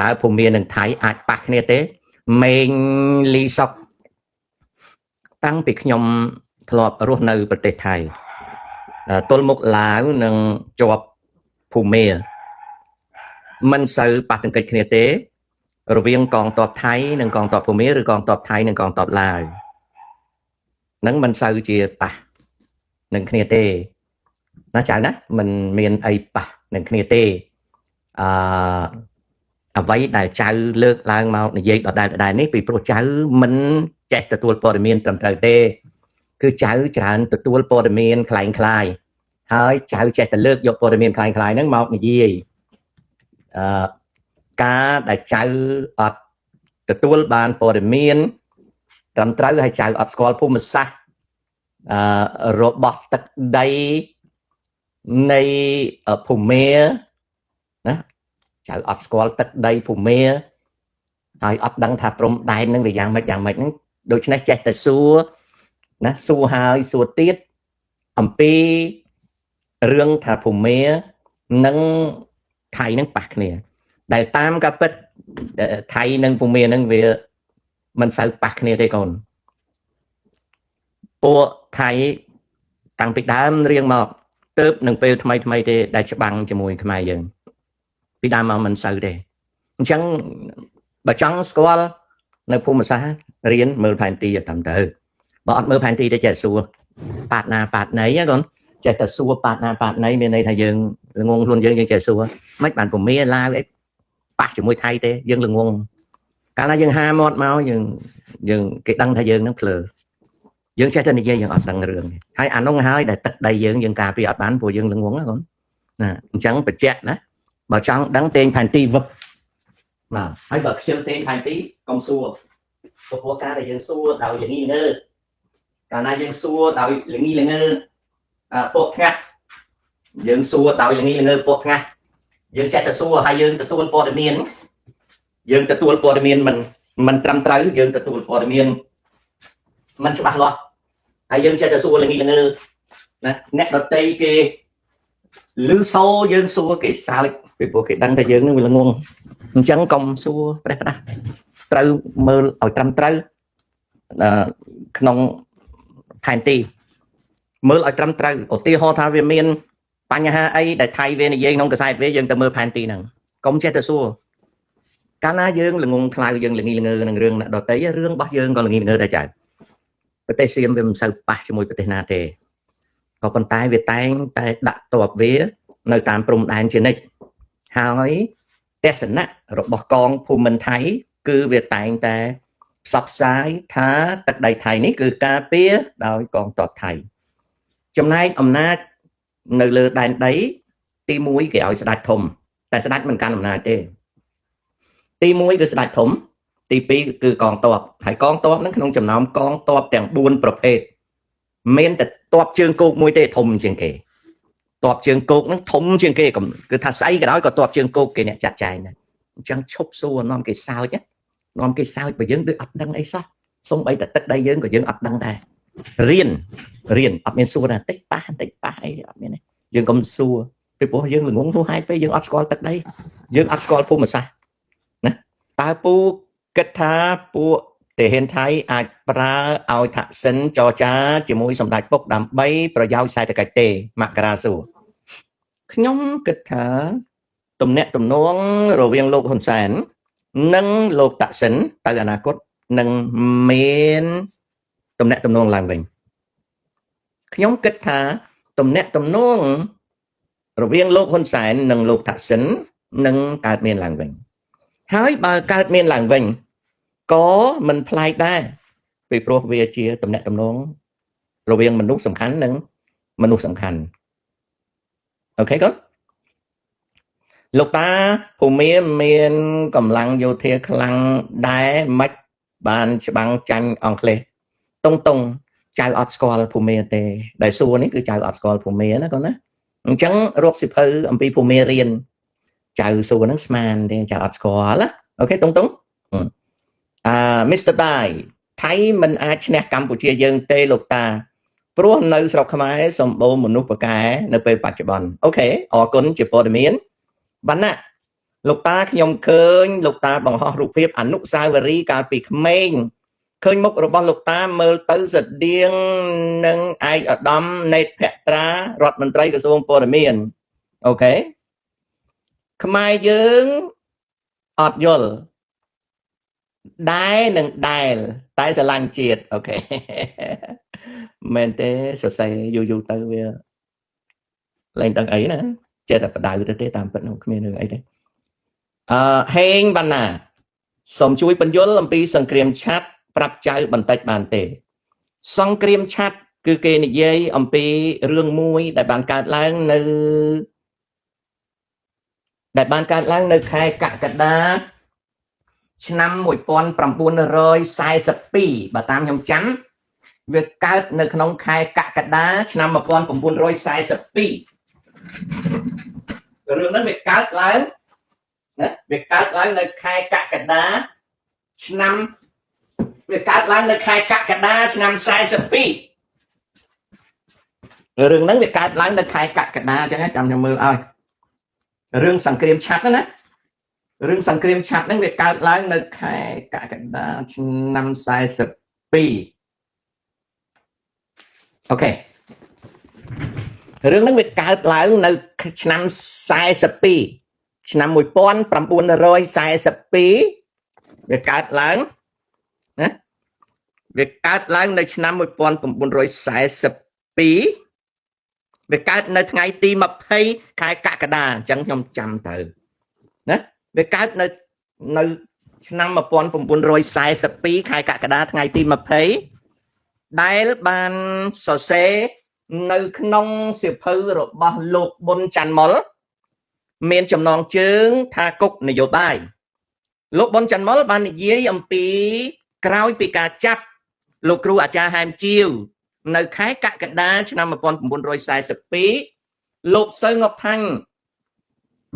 តើភូមានិងថៃអាចប៉ះគ្នាទេមេងលីសុកតាំងពីខ្ញុំធ្លាប់រស់នៅប្រទេសថៃទល់មុខឡាវនិងជាប់ភូមាមិនសូវប៉ះទង្គិចគ្នាទេ រវាងកងទ័ពថៃនិងកងទ័ពភូមាឬកងទ័ពថៃនិងកងទ័ពឡាវនឹងមិនសូវជាប៉ះនឹងគ្នាទេណាចៅណាមិនមានអីប៉ះនឹងគ្នាទេអឺអ្វីដែលចៅលើកឡើងមកនិយាយដដែលដដែលនេះពីព្រោះចៅមិនចេះទទួលព័ត៌មានត្រឹមត្រូវទេគឺចៅច្រើនទទួលព័ត៌មានคล้ายคล้ายហើយចៅចេះតែលើកយកព័ត៌មានคล้ายคล้ายហ្នឹងមកនិយាយអឺការដែលចៅអត់ទទួលបានព័ត៌មានត្រឹមត្រូវហើយចៅអត់ស្គាល់ភូមិសាស្ត្រអឺរបស់ទឹកដីនៃភូមាណាចៅអត់ស្គាល់ទឹកដីភូមាហើយអត់ដឹងថាព្រំដែននឹងវាយ៉ាងម៉េចយ៉ាងម៉េចហ្នឹងដូច្នេះចេះតែសួរណាសួរហើយសួរទៀតអំពីរឿងថាភូមានិងថៃនឹងប៉ះគ្នាដែលតាមការពិតថៃនិងភូមានឹងវាមិនសូវប៉ះគ្នាទេកូនពួកថៃតាំងពីដើមរៀងមកទៅនឹងពេលថ្មីថ្មីទេដែលច្បាំងជាមួយខ្មែរយើងពីដើមមកមិនសូវទេអញ្ចឹងបើចង់ស្គាល់នៅភូមិសាស្ត្ររៀនមើលផែនទីឲ្យត្រឹមត្រូវបើអត់មើលផែនទីទេចេះសួរប៉ាតណាប៉ាតណីណាកូនចេះតែសួរប៉ាតណាប៉ាតណីមានន័យថាយើងល្ងងខ្លួនយើងយើងចេះសួរមិនបានពមាឡាវអីប៉ះជាមួយថៃទេយើងល្ងងកាលណាយើងហាមាត់មកយើងយើងគេដឹងថាយើងនឹងភ្លើយើងចេះតែនិយាយយើងអត់ដឹងរឿងហើយអានោះហើយដែលទឹកដីយើងយើងការពារអត់បានព្រោះយើងល្ងងណាកូនណាអញ្ចឹងបញ្ជាក់ណាបើចង់ដឹងទាញផែនទីវឹបបាទហើយបើខ្ជិលទាញផែនទីកុំសួរព្រោះការដែលយើងសួរដោយល្ងីល្ងើកាលណាយើងសួរដោយល្ងីល្ងើពួកថ្ងាស់យើងសួរដោយល្ងីល្ងើពួកថ្ងាស់យើងចេះតែសួរហើយយើងទទួលព័ត៌មានយើងទទួលព័ត៌មានមិនមិនត្រឹមត្រូវយើងទទួលព័ត៌មានមិនច្បាស់លាស់ហើយយើងចេះតែសួរល្ងីល្ងើណាអ្នកដតីគេឮសូរយើងសួរគេសើចពីព្រោះគេដឹងថាយើងនឹងវាល្ងងអញ្ចឹងកុំសួរប្រេះផ្ដាស់ត្រូវមើលឲ្យត្រឹមត្រូវក្នុងផែនទីមើលឲ្យត្រឹមត្រូវឧទាហរណ៍ថាវាមានបញ្ហាអីដែលថៃវានិយាយក្នុងកាសែតវាយើងទៅមើលផែនទីហ្នឹងកុំចេះតែសួរកាលណាយើងល្ងងខ្លៅយើងល្ងីល្ងើនឹងរឿងដតីរឿងរបស់យើងក៏ល្ងីល្ងើដែរចា៎ប្រទេសសៀមវាមិនសូវប៉ះជាមួយប្រទេសណាទេក៏ប៉ុន្តែវាតែងតែដាក់ទ័ពវានៅតាមព្រំដែនជានិច្ចហើយទស្សនៈរបស់កងភូមិន្ទថៃគឺវាតែងតែផ្សព្វផ្សាយថាទឹកដីថៃនេះគឺការពារដោយកងទ័ពថៃចំណែកអំណាចនៅលើដែនដីទី1គេឲ្យស្ដេចធំតែស្ដេចមិនកាន់អំណាចទេទី1គឺស្ដេចធំទី2គឺកងទ័ពហើយកងទ័ពហ្នឹងក្នុងចំណោមកងទ័ពទាំង4ប្រភេទមានតែទ័ពជើងគោកមួយទេធំជាងគេទ័ពជើងគោកហ្នឹងធំជាងគេគឺថាស្អីក៏ដោយក៏ទ័ពជើងគោកគេអ្នកចាត់ចែងដែរអញ្ចឹងឈប់សួរនាំគេសើចនាំគេសើចបើយើងដូចអត់ដឹងអីសោះសំបីតែទឹកដីយើងក៏យើងអត់ដឹងដែររៀនរៀនអត់មានសួរថាតិចប៉ះតិចប៉ះអីអត់មានទេយើងកុំសួរពីព្រោះយើងល្ងងហួសហេតុពេកយើងអត់ស្គាល់ទឹកដីយើងអត់ស្គាល់ភូមិសាស្ត្រណាតើពូគិតថាពួកទាហានថៃអាចប្រើឲ្យថាក់សិនចរចាជាមួយសម្ដេចពុកដើម្បីប្រយោជន៍សេដ្ឋកិច្ចទេមករាសួរខ្ញុំគិតថាទំនាក់ទំនងរវាងលោកហ៊ុនសែននិងលោកតាក់សិនទៅអនាគតនឹងមានទំនាក់ទំនងឡើងវិញខ្ញុំគិតថាទំនាក់ទំនងរវាងលោកហ៊ុនសែននិងលោកតាក់សិននឹងកើតមានឡើងវិញហើយបើកើតមានឡើងវិញក៏មិនប្លែកដែរពីព្រោះវាជាទំនាក់ទំនងរវាងមនុស្សសំខាន់និងមនុស្សសំខាន់OK កូនលោកតាភូមិមានកម្លាំងយោធាខ្លាំងដែរមិនបានច្បាំងចាញ់អង់គ្លេសតុងតុងចៅអត់ស្គាល់ភូមិទេដែលសួរនេះគឺចៅអត់ស្គាល់ភូមិណាកូនណាអញ្ចឹងរកសិភៅអំពីភូមិរៀនចៅសួរហ្នឹងស្មានទេចៅអត់ស្គាល់ណាOK តុងតុងអឺ Mr. Dai ថៃមិនអាចឈ្នះកម្ពុជាយើងទេលោកតាព្រោះនៅស្រុកខ្មែរសម្បូរមនុស្សប្រកែនៅពេលបច្ចុប្បន្ន OK អរគុណជាព័ត៌មានវណ្ណៈ លោកតាខ្ញុំឃើញលោកតាបង្ហោះរូបភាពអនុស្សាវរីយ៍កាលពីក្មេងឃើញមុខរបស់លោកតាមើលទៅស្រដៀងនឹងឯកឧត្តមនេតភក្ត្រារដ្ឋមន្ត្រីក្រសួងព័ត៌មាន OK ខ្មែរយើងអត់យល់ដែរនឹងដែលតែស្រឡាញ់ជាតិ OK មែនទេសរសេរយូរយូរទៅវាលែងដឹងអីណាចេះតែបដៅទៅទេតាមពិតនោះគ្មានរឿងអីទេអឺហេងវណ្ណាសូមជួយបញ្យល់អំពីសង្គ្រាមឆាត់ប្រាប់ចៅបន្តិចបានទេ សង្គ្រាមឆាត់គឺគេនិយាយអំពីរឿងមួយដែលបានកើតឡើងនៅដែលបានកើតឡើងនៅខែកក្កដាឆ្នាំ1942បើតាមខ្ញុំចាំវាកើតនៅក្នុងខែកក្កដាឆ្នាំ1942រឿងហ្នឹងវាកើតឡើងណាវាកើតឡើងនៅខែកក្កដាឆ្នាំវាកើតឡើងនៅខែកក្កដាឆ្នាំ42រឿងហ្នឹងវាកើតឡើងនៅខែកក្កដាអញ្ចឹងចាំខ្ញុំមើលឲ្យរឿងសង្គ្រាមឆាត់ណារឿងសង្គ្រាមឆាត់ហ្នឹងវាកើតឡើងនៅខែកក្កដាឆ្នាំ42 OK រឿងហ្នឹងវាកើតឡើងនៅឆ្នាំ42ឆ្នាំ1942វាកើតឡើងណាវាកើតឡើងនៅឆ្នាំ1942វាកើតនៅថ្ងៃទី20ខែកក្កដាអញ្ចឹងខ្ញុំចាំទៅណាវាកើតនៅនៅឆ្នាំ1942ខែកក្កដាថ្ងៃទី20ដែលបានសរសេរនៅក្នុងសៀវភៅរបស់លោកប៊ុនច័ន្ទមុលមានចំណងជើងថាគុកនយោបាយលោកប៊ុនច័ន្ទមុលបាននិយាយអំពីក្រោយពីការចាប់លោកគ្រូអាចារ្យហែមជាវនៅខែកក្កដាឆ្នាំ1942លោកសៅងប់ថាញ់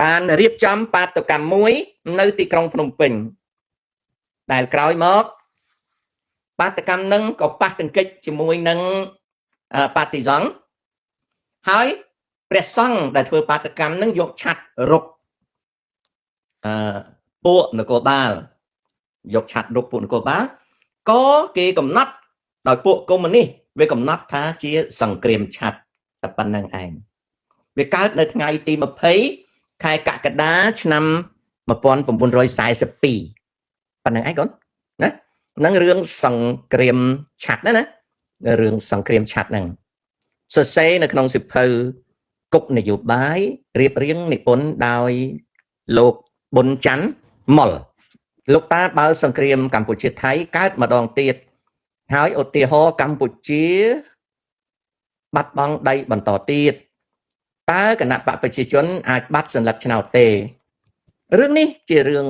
បានរៀបចំបាតុកម្មមួយនៅទីក្រុងភ្នំពេញដែលក្រោយមកបាតុកម្មនឹងក៏ប៉ះទង្គិចជាមួយនឹងប៉ាទីសង់ហើយព្រះសង្ឃដែលធ្វើបាតុកម្មនឹងយកឆាត់រុកអឺពួកនគរបាលយកឆាត់រុកពួកនគរបាលក៏គេកំណត់ដោយពួកកុម្មុយនីសវាកំណត់ថាជាសង្គ្រាមឆាត់តែប៉ុណ្្នឹងឯងវាកើតនៅថ្ងៃទី20ខែកក្កដាឆ្នាំ1942ប៉ុណ្្នឹងឯងកូនណាហ្នឹងរឿងសង្គ្រាមឆាត់ណាណារឿងសង្គ្រាមឆាត់ហ្នឹងសរសេរនៅក្នុងសៀវភៅគុកនយោបាយរៀបរៀងនិពន្ធដោយលោកប៊ុនច័ន្ទមុលលោកតាបើសង្គ្រាមកម្ពុជាថៃកើតម្ដងទៀតហើយឧទាហរណ៍កម្ពុជាបាត់បង់ដីបន្តទៀតតើគណៈបកប្រជាជនអាចបាត់សន្លឹកឆ្នោតទេរឿងនេះជារឿង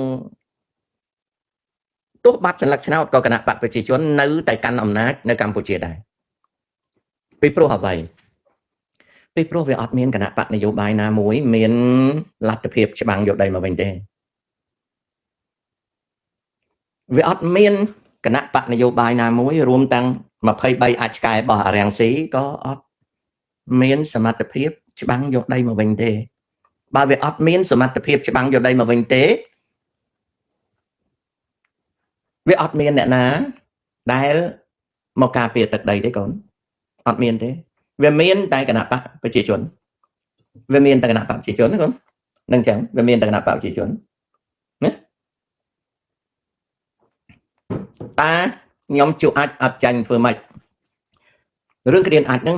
ទោះបាត់សន្លឹកឆ្នោតក៏គណៈបកប្រជាជននៅតែកាន់អំណាចនៅកម្ពុជាដែរពីព្រោះអ្វីពីព្រោះវាអត់មានគណៈបកនយោបាយណាមួយមានលទ្ធភាពច្បាំងយកដីមកវិញទេវាអត់មានគណៈបកនយោបាយណាមួយរួមទាំង23អាចឆ្កែរបស់អារាំងស៊ីក៏អត់មានសមត្ថភាពច្បាំងយកដីមកវិញទេបើវាអត់មានសមត្ថភាពច្បាំងយកដីមកវិញទេវាអត់មានអ្នកណាដែលមកការពារទឹកដីទេកូនអត់មានទេវាមានតែគណៈបកប្រជាជនវាមានតែគណៈបកប្រជាជនណាកូននឹងចឹងវាមានតែគណៈបកប្រជាជនណាតាខ្ញុំជក់អាចអត់ចាញ់ធ្វើម៉េចរឿងក្រៀនអាចហ្នឹង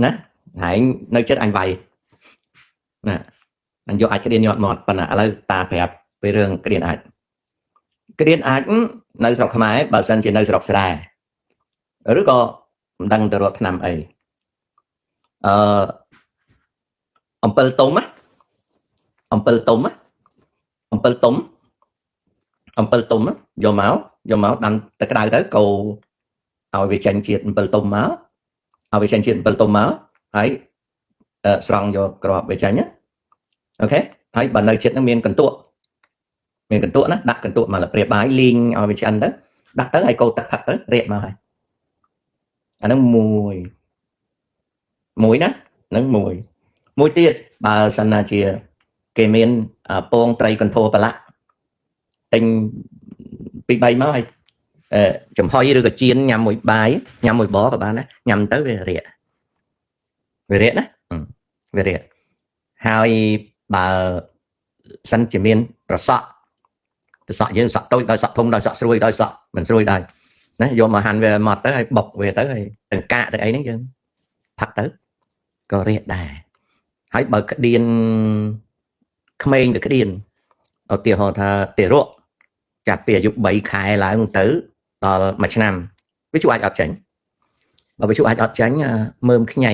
ណាហែងនៅចិត្តអញវាយណាអញយកអាចក្រៀនញាត់មាត់ប៉ុន្តែឥឡូវតាប្រាប់ពីរឿងក្រៀនអាចក្រៀនអាចនៅស្រុកខ្មែរបើសិនជានៅស្រុកស្រែឬក៏មិនដឹងទៅរកឆ្នាំអីអឺអំពិលទុំណាអំពិលទុំណាអំពិលទុំអំពិលទុំយកមកយកមកដាំទឹកក្តៅទៅកូរឲ្យវាចេញជាតិអំពិលទុំមកឲ្យវាចេញជាតិអំពិលទុំមកហើយស្រង់យកគ្រាប់វាចេញណា OK ហើយបើនៅចិត្តហ្នឹងមានកន្ទក់មានកន្ទក់ណាដាក់កន្ទក់មកលព្រាបាយលីងឲ្យវាឆ្អិនទៅដាក់ទៅហើយកូរទឹកផឹកទៅរៀកមកហើយអាហ្នឹងមួយមួយណាហ្នឹងមួយមួយទៀតបើសិនណាជា គេមានពងត្រីកន្ធោប្រឡាក់ទិញពី3មកហើយចំហុយឬក៏ចៀនញ៉ាំមួយបាយញ៉ាំមួយបក៏បានដែរញ៉ាំទៅវារាកវារាកណាវារាកហើយបើសិនជាមានប្រសក់ប្រសក់យើងសក់តូចដោយសក់ធំដោយសក់ស្រួយដោយសក់មិនស្រួយដែរណាយកមកហាន់វាមកទៅហើយបុកវាទៅហើយទាំងកាកទាំងអីហ្នឹងយើងផឹកទៅក៏រាកដែរហើយបើក្តៀនក្មេងទៅក្តៀនឧទាហរណ៍ថាទារកចាប់ពីអាយុ3ខែឡើងទៅដល់1ឆ្នាំវាជួយអាចអត់ចេញបើវាជួយអាចអត់ចេញមើមខ្ញី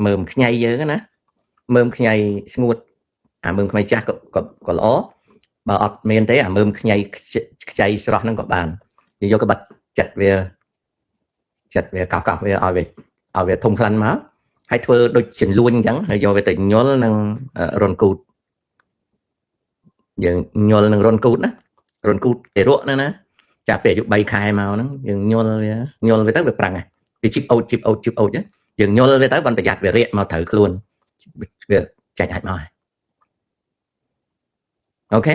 មើមខ្ញីយើងណាមើមខ្ញីស្ងួតអាមើមខ្ញីចាស់ក៏ក៏ល្អបើអត់មានទេអាមើមខ្ញីខ្ចីស្រស់ហ្នឹងក៏បានយើងយកក្បាត់ចិត្តវាចិត្តវាកោសកោសវាឲ្យវាធំក្លិនមកហើយធ្វើដូចចំលួញអញ្ចឹងហើយយកវាទៅញុលនឹងរន្ធគូតយើងញុលនឹងរន្ធគូតណារន្ធគូតទារកហ្នឹងណាចាប់ពីអាយុ3ខែមកហ្នឹងយើងញុលវាញុលវាទៅវាប្រាំងវាជីបអូតជីបអូតជីបអូតយើងញុលវាទៅបានប្រយ័ត្នវារាកមកត្រូវខ្លួនវាចាច់អាចមក OK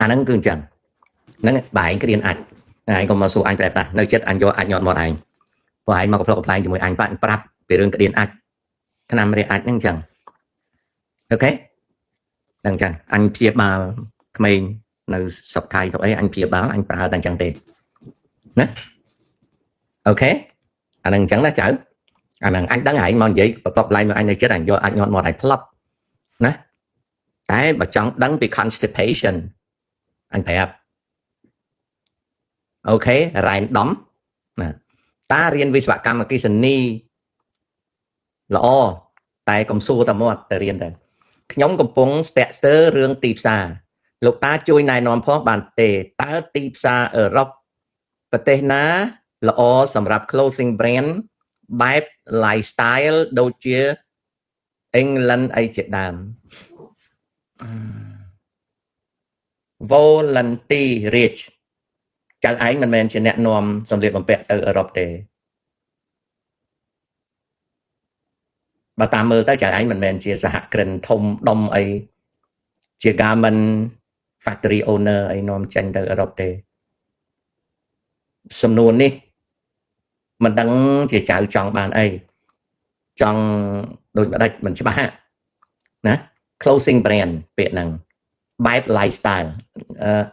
អាហ្នឹងគឺអញ្ចឹងហ្នឹងបែងក្រៀនអាចឯងក៏មកសួរអញប្រែតានៅចិត្តអញយកអាចញាត់មាត់ឯងព្រោះឯងមកកំប្លុកកំប្លែងជាមួយអញបាក់ប្រាប់ពីរឿងក្តៀនអាចថ្នាំរាអាចហ្នឹងអញ្ចឹង OK ហ្នឹងអញ្ចឹងអញព្យាបាលក្មេងនៅស្រុកថៃស្រុកអីអញព្យាបាលអញប្រើតែអញ្ចឹងទេណា OK អាហ្នឹងអញ្ចឹងណាចៅអាហ្នឹងអញដឹងឯងមកនិយាយបន្ទាប់ឡែងមកអញនៅចិត្តអញយកអាចញាត់មាត់ឯងផ្លប់ណាតែបើចង់ដឹងពី constipation អញប្រាប់ OK random ណាតារៀនវិស្វកម្មអគ្គិសនីល្អតែកុំសួរតែមាត់ទៅរៀនទៅខ្ញុំកំពុងស្ទាក់ស្ទើររឿងទីផ្សារលោកតាជួយណែនាំផងបានទេតើទីផ្សារអឺរ៉ុបប្រទេសណាល្អសម្រាប់ clothing brand បែប lifestyle ដូចជា England អីជាដើម Volunteer Rich ចៅឯងមិនមែនជាអ្នកនាំសម្លៀកបំពាក់ទៅអឺរ៉ុបទេបើតាមមើលទៅចៅឯងមិនមែនជាសហគ្រិនធំដុំអីជា garment factory owner អីនាំចេញទៅអឺរ៉ុបទេសំណួរនេះមិនដឹងជាចៅចង់បានអីចង់ដូចម្ដេចមិនច្បាស់ណា closing brand ពាក្យហ្នឹងបែប lifestyle អឺ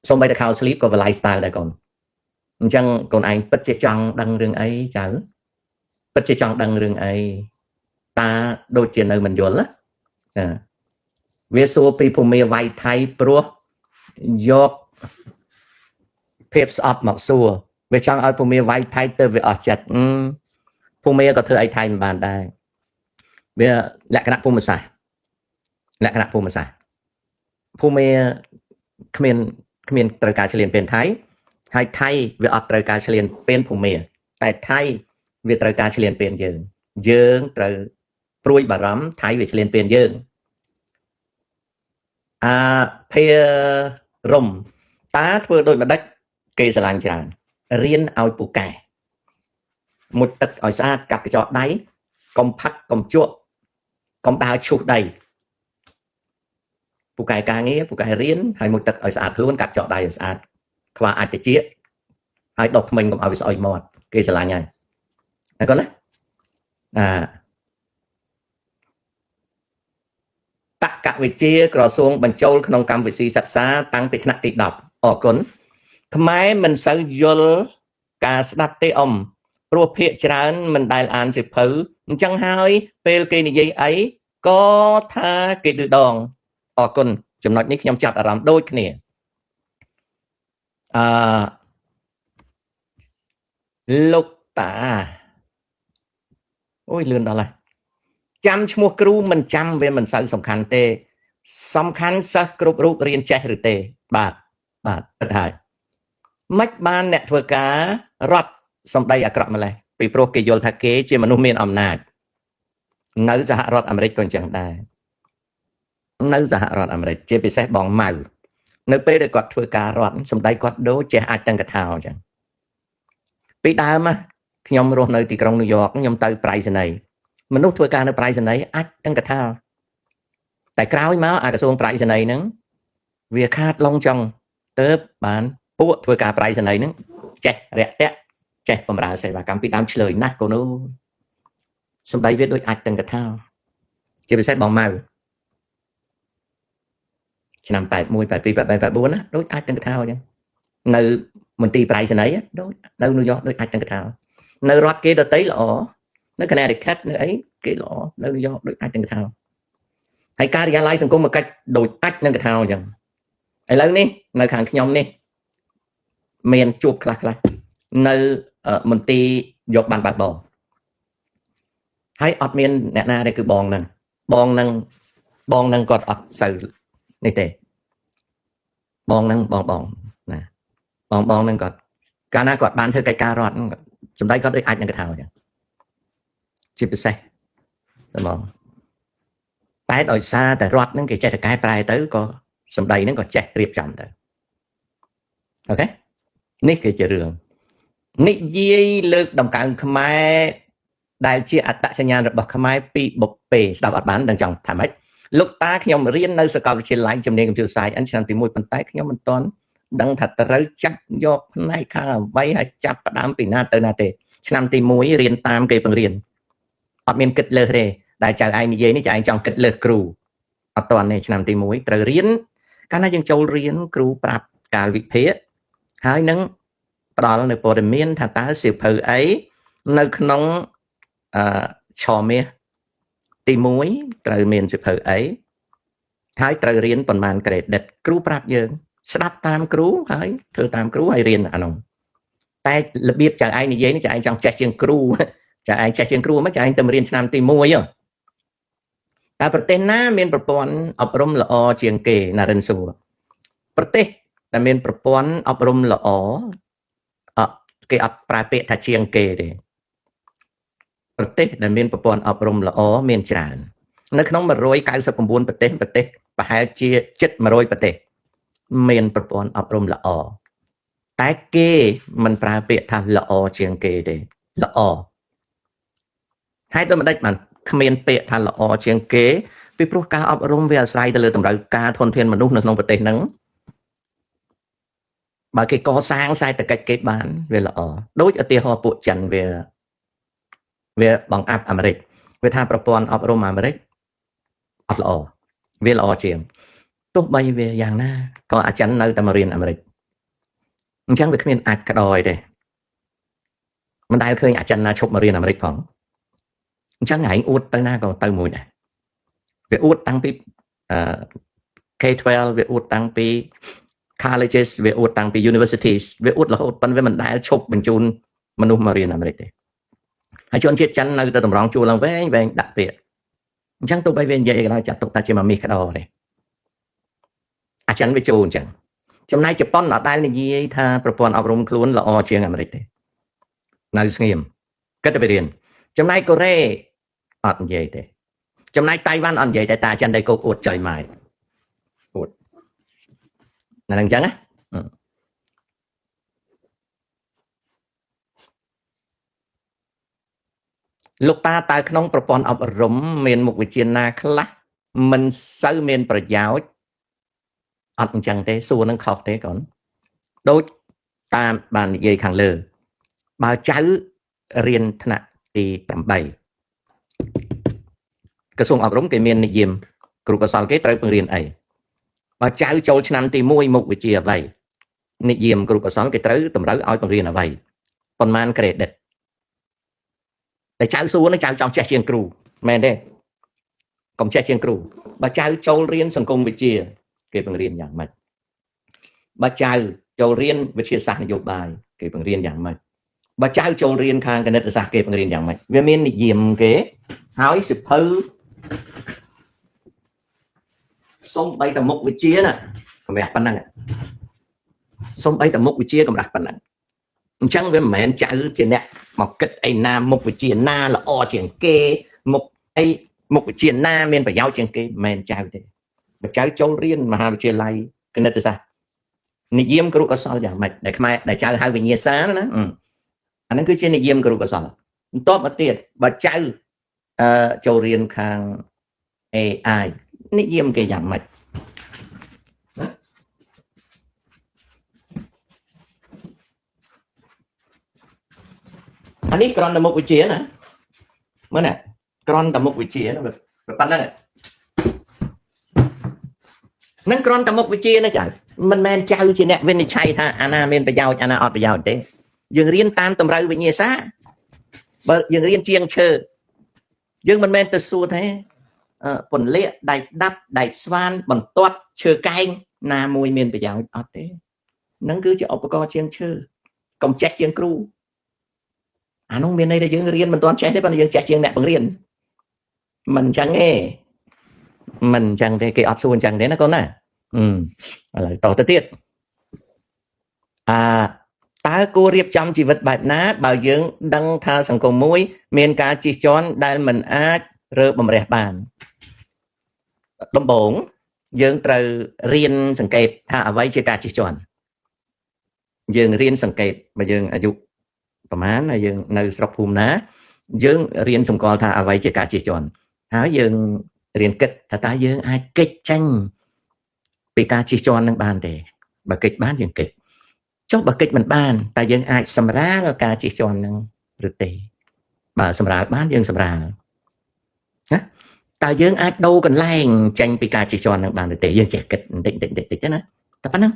សូម្បីតែខោ sleep ក៏ lifestyle ដែរកូនអញ្ចឹងកូនឯងពិតជាចង់ដឹងរឿងអីចៅពិតជាចង់ដឹងរឿងអីតាដូចជានៅមិនយល់ណាវាសួរពីភូមិវាយថៃព្រោះយកភាពស្អប់មកសួរវាចង់ឲ្យភូមិវាយថៃទៅវាអស់ចិត្តភូមិក៏ធ្វើអីថៃមិនបានដែរវាលក្ខណៈភូមិសាស្ត្រលក្ខណៈភូមិសាស្ត្រភូមិគ្មានត្រូវការឆ្លៀនពៀនថៃហើយថៃវាអត់ត្រូវការឆ្លៀនពៀនភូមិតែថៃវាត្រូវការឆ្លៀនពៀនយើងយើងត្រូវព្រួយបារម្ភថៃវាឆ្លៀនពៀនយើងអាភារំតាធ្វើដូចម្ដេចគេស្រឡាញ់ច្រើនរៀនឲ្យពូកែមុជទឹកឲ្យស្អាតកាត់កញ្ចក់ដៃកុំផឹកកុំជក់កុំដើរឈូសដីពូកែការងារពូកែរៀនហើយមុជទឹកឲ្យស្អាតខ្លួនកាត់ចកដៃឲ្យស្អាតខ្វះអាចតិចហើយដុសធ្មេញកុំឲ្យវាស្អុយមាត់គេស្រឡាញ់ហើយហើយកូនណាអាតកវិជ្ជាក្រសួងបញ្ចូលក្នុងកម្មវិធីសិក្សាតាំងពីថ្នាក់ទី10អរគុណខ្មែរមិនសូវយល់ការស្ដាប់ទេអ៊ំព្រោះភាកច្រើនមិនដែលអានសៀវភៅអញ្ចឹងហើយពេលគេនិយាយអីក៏ថាគេឌឺដងអរគុណចំណុចនេះខ្ញុំចាប់អារម្មណ៍ដូចគ្នាអឺលោកតាអូយលឿនដល់ហើយចាំឈ្មោះគ្រូមិនចាំវាមិនសូវសំខាន់ទេសំខាន់សិស្សគ្រប់រូបរៀនចេះឬទេបាទបាទគិតហើយមិនបានអ្នកធ្វើការរត់សម្ដីអាក្រក់ម្លេះពីព្រោះគេយល់ថាគេជាមនុស្សមានអំណាចនៅសហរដ្ឋអាមេរិកក៏អញ្ចឹងដែរនៅសហរដ្ឋអាមេរិកជាពិសេសបងម៉ៅនៅពេលដែលគាត់ធ្វើការរត់សម្ដីគាត់ដូចចេះអាចទាំងកថាអញ្ចឹងពីដើមខ្ញុំរស់នៅទីក្រុងញូវយ៉កខ្ញុំទៅប្រៃសណី មនុស្សធ្វើការនៅប្រៃសណីអាចទាំងកថាតែក្រោយមកអាក្រសួងប្រៃសណីហ្នឹងវាខាតឡងចង់ទៅបានពួកធ្វើការប្រៃសណីហ្នឹងចេះរាក់ទាក់ចេះបំរើសេវាកម្មពីដើមឆ្លើយណាស់កូនអើយសម្ដីវាដូចអាចទាំងកថាជាពិសេសបងម៉ៅឆ្នាំ81 82 83 84ណាដូចអាចទាំងកថាអញ្ចឹងនៅមន្ទីរប្រៃសណីដូចនៅញូវយ៉កដូចអាចទាំងកថានៅរដ្ឋគេដតីល្អនៅ Connecticut នៅអីគេល្អនៅញូវយ៉កដូចអាចទាំងកថាហើយការិយាល័យសង្គមកិច្ចដូចអាចនឹងកថាអញ្ចឹងឥឡូវនេះនៅខាងខ្ញុំនេះមានជួបខ្លះខ្លះនៅមន្ទីរយកបានបើកបងហើយអត់មានអ្នកណាទេគឺបងហ្នឹងបងហ្នឹងបងហ្នឹងគាត់អត់សូវនេះទេបងហ្នឹងបងបងណាបងបងហ្នឹងគាត់កាលណាគាត់បានធ្វើកិច្ចការរដ្ឋសម្ដីគាត់ដូចអាចនឹងកថាអញ្ចឹងជាពិសេសតែបងតែដោយសារតែរដ្ឋហ្នឹងគេចេះតែកែប្រែទៅក៏សម្ដីហ្នឹងក៏ចេះរៀបចំទៅOK នេះគឺជារឿងនិយាយលើកដំកើងខ្មែរដែលជាអត្តសញ្ញាណរបស់ខ្មែរពីបុព្វេស្ដាប់អត់បានដឹងចង់ថាម៉េចលោកតាខ្ញុំរៀននៅសាកលវិទ្យាល័យជំនាញ Computer Science ឆ្នាំទី1ប៉ុន្តែខ្ញុំមិនទាន់ដឹងថាត្រូវចាប់យកផ្នែកខាងអ្វីហើយចាប់ផ្ដើមពីណាទៅណាទេឆ្នាំទី1រៀនតាមគេបង្រៀនអត់មានគិតលើសទេដែលចៅឯងនិយាយនេះចៅឯងចង់គិតលើសគ្រូអត់ទាន់ទេឆ្នាំទី1ត្រូវរៀនកាលណាយើងចូលរៀនគ្រូប្រាប់កាលវិភាគហើយនឹងផ្ដល់នៅព័ត៌មានថាតើសៀវភៅអីនៅក្នុងអឺឆមាសទី1ត្រូវមានសៀវភៅអីហើយត្រូវរៀនប៉ុន្មាន credit គ្រូប្រាប់យើងស្ដាប់តាមគ្រូហើយធ្វើតាមគ្រូហើយរៀនអានោះតែរបៀបចៅឯងនិយាយនេះចៅឯងចង់ចេះជាងគ្រូចៅឯងចេះជាងគ្រូមកចៅឯងទៅរៀនឆ្នាំទី1តើប្រទេសណាមានប្រព័ន្ធអប់រំល្អជាងគេណារិនសួរប្រទេសដែលមានប្រព័ន្ធអប់រំល្អអគេអត់ប្រើពាក្យថាជាងគេទេប្រទេសដែលមានប្រព័ន្ធអប់រំល្អមានច្រើននៅក្នុង199ប្រទេសប្រទេសប្រហែលជាជិត100ប្រទេសមានប្រព័ន្ធអប់រំល្អតែគេមិនប្រើពាក្យថាល្អជាងគេទេល្អហើយដូចម្ដេចបានគ្មានពាក្យថាល្អជាងគេពីព្រោះការអប់រំវាអាស្រ័យទៅលើតម្រូវការធនធានមនុស្សនៅក្នុងប្រទេសហ្នឹងបើគេកសាងសេដ្ឋកិច្ចគេបានវាល្អដូចឧទាហរណ៍ពួកចិនវាវាបង្អាប់អាមេរិកវាថាប្រព័ន្ធអប់រំអាមេរិកអត់ល្អវាល្អជាងទោះបីវាយ៉ាងណាក៏អាចិននៅតែមករៀនអាមេរិកអញ្ចឹងវាគ្មានអាចក្តយទេមិនដែលឃើញអាចិនណាឈប់មករៀនអាមេរិកផងអញ្ចឹងឯងអួតទៅណាក៏ទៅមួយដែរវាអួតតាំងពីអឺ K12 វាអួតតាំងពី colleges វាអួតតាំងពី universities វាអួតរហូតប៉ុន្តែវាមិនដែលឈប់បញ្ជូនមនុស្សមករៀនអាមេរិកទេហើយជនជាតិចិននៅតែតម្រង់ជួលឡើងវែងវែងដាក់ពាក្យអញ្ចឹងទោះបីវានិយាយអីក៏ដោយចាត់ទុកថាជាមួយមាសក្តោទេអាចិនវាចូលអញ្ចឹងចំណែកជប៉ុនអត់ដែលនិយាយថាប្រព័ន្ធអប់រំខ្លួនល្អជាងអាមេរិកទេនៅស្ងៀមគិតតែទៅរៀនចំណែកកូរ៉េអត់និយាយទេចំណែកតៃវ៉ាន់អត់និយាយតែតាចិនដៃគោកអួតចុយម៉ែអួតណាអញ្ចឹងណាលោកតាតើក្នុងប្រព័ន្ធអប់រំមានមុខវិជ្ជាណាខ្លះមិនសូវមានប្រយោជន៍អត់អញ្ចឹងទេសួរនឹងខុសទេកូនដូចតាមបាននិយាយខាងលើបើចៅរៀនថ្នាក់ទី8ក្រសួងអប់រំគេមាននិយមគ្រូកោសលគេត្រូវបង្រៀនអីបើចៅចូលឆ្នាំទី1មុខវិជ្ជាអ្វីនិយមគ្រូកោសលគេត្រូវតម្រូវឲ្យបង្រៀនអ្វីប៉ុន្មាន credit តែចៅសួរនឹងចៅចង់ចេះជាងគ្រូមែនទេកុំចេះជាងគ្រូបើចៅចូលរៀនសង្គមវិទ្យាគេបង្រៀនយ៉ាងម៉េចបើចៅចូលរៀនវិទ្យាសាស្ត្រនយោបាយគេបង្រៀនយ៉ាងម៉េចបើចៅចូលរៀនខាងគណិតសាស្ត្រគេបង្រៀនយ៉ាងម៉េចវាមាននិយមគេហើយសិភៅសំបីតមុខវិជ្ជាណាកម្រាស់ប៉ុណ្ណឹងសំបីតមុខវិជ្ជាកម្រាស់ប៉ុណ្ណឹងអញ្ចឹងវាមិនមែនចៅជាអ្នកមកគិតអីណាមុខវិជ្ជាណាល្អជាងគេមុខអីមុខវិជ្ជាណាមានប្រយោជន៍ជាងគេមិនមែនចៅទេបើចៅចូលរៀនមហាវិទ្យាល័យគណិតសាស្ត្រនិយមគ្រូកោសលយ៉ាងម៉េចដែលខ្មែរដែលចៅហៅវិញ្ញាសាណាអាហ្នឹងគឺជានិយមគ្រូកោសលបន្ទាប់មកទៀតបើចៅ ចូលរៀនខាង AI និយមគេយ៉ាងម៉េចណាអានេះគ្រាន់តែមុខវិជ្ជាណាមើលណាគ្រាន់តែមុខវិជ្ជាណាប៉ុណ្ណឹងនឹងគ្រាន់តែមុខវិជ្ជាណាចៅមិនមែនចៅជាអ្នកវិនិច្ឆ័យថាអាណាមានប្រយោជន៍អាណាអត់ប្រយោជន៍ទេយើងរៀនតាមតម្រូវវិញ្ញាសាបើយើងរៀនជាងឈើយើងមិនមែនទៅសួរថាពន្លាកដែកដាប់ដែកស្វានបន្ទាត់ឈើកែងណាមួយមានប្រយោជន៍អត់ទេនឹងគឺជាឧបករណ៍ជាងឈើកុំចេះជាងគ្រូអានោះមានន័យថាយើងរៀនមិនទាន់ចេះទេប៉ុន្តែយើងចេះជាងអ្នកបង្រៀនមិនអញ្ចឹងទេមិនអញ្ចឹងទេគេអត់សួរអញ្ចឹងទេណាកូនណាឥឡូវតទៅទៀតអាតើគួររៀបចំជីវិតបែបណាបើយើងដឹងថាសង្គមមួយ មានការជិះជាន់ដែលមិនអាចរើបំរះបានដំបូងយើងត្រូវរៀនសង្កេតថាអ្វីជាការជិះជាន់យើងរៀនសង្កេតបើយើងអាយុប្រហែលហើយយើងនៅស្រុកភូមិណាយើងរៀនសម្គាល់ថាអ្វីជាការជិះជាន់ហើយយើងរៀនគិតថាតើយើងអាចគេចចេញពីការជិះជាន់នឹងបានទេបើគេចបានយើងគេចចុះបើគេចមិនបានតើយើងអាចសម្រាលការជិះជាន់នឹងឬទេបើសម្រាលបានយើងសម្រាលណាតើយើងអាចដូរកន្លែងចេញពីការជិះជាន់នឹងបានឬទេយើងចេះគិតបន្តិចបន្តិចបន្តិចណាតែប៉ុណ្ណឹង